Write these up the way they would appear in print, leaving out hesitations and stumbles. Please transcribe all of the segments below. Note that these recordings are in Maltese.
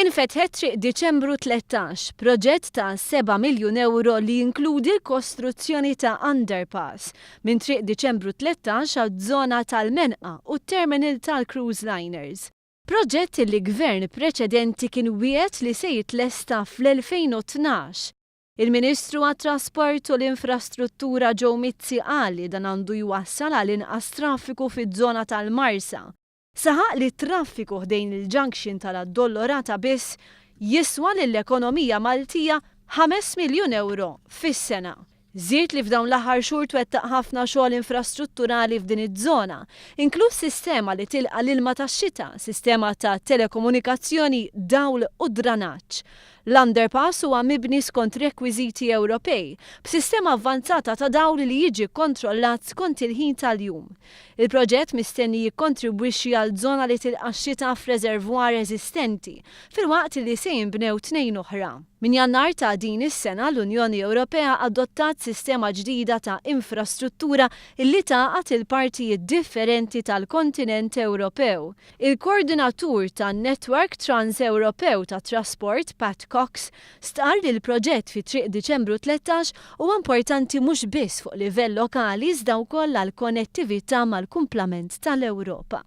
Infetħet Triq Diċembru 13, proġett ta' 7 miljun ewro li jinkludi l-kostruzzjoni ta' underpass minn Triq Diċembru 13 għaż-żona tal-Menqa u t-terminal tal-cruise liners. Proġett li gvern preċedenti kien wiegħed li se jitlesta fl-2012. Il-Ministru għat-Trasport u l-Infrastruttura Joe Mizzi qal li dan għandu jwassal għal inqas traffiku fiż-żona tal-Marsa. Saħaq li t-traffiku ħdejn il-junction tal-Addolorata biss jiswa lill-ekonomija Maltija 5 miljun ewro fis-sena. Żied li f'dawn l-aħħar xhur twettaq ħafna xogħol infrastrutturali f'din iż-żona, inkluż sistema li tilqa' l-ilma tax-xita, sistema ta' telekomunikazzjoni, dawl u dranaġġ. L-underpass huwa mibni skont rekwiżiti Ewropej, b'sistema avvanzata ta' dawl li jiġi kkontrollat skont il-ħin tal-jum. Il-proġett mistenni jikkontribwixxi għal żona li tilqa' x-xita f'reservoir eżistenti, filwaqt li se jinbnew tnejn oħra. Minn Jannar ta' din is-sena l-Unjoni Ewropea adottat sistema ġdida ta' infrastruttura illi tgħaqqad il-partijiet differenti tal-kontinent Ewropew. Il-koordinatur tan-Network Trans-Ewropew tat-Trasport, Pat Cox, stqarr li l-proġett fi Triq Diċembru 13 huwa importanti mhux biss fuq livell lokali iżda wkoll għall-konnettività mal-kumplament tal-Ewropa.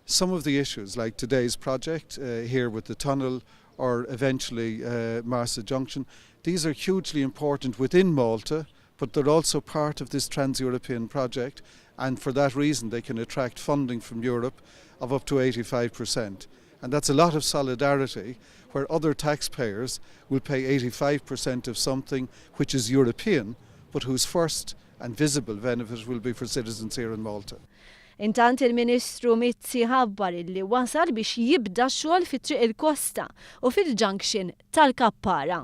Some of the issues, like today's project here with the tunnel or eventually Marsa Junction, these are hugely important within Malta, but they're also part of this trans-European project, and for that reason they can attract funding from Europe of up to 85%. And that's a lot of solidarity where other taxpayers will pay 85% of something which is European, but whose first and visible benefit will be for citizens here in Malta. Intant il-Ministru Mizzi ħabbar illi wasal biex jibda xogħol fi Triq il-Kosta u fil-junction tal-Kappara.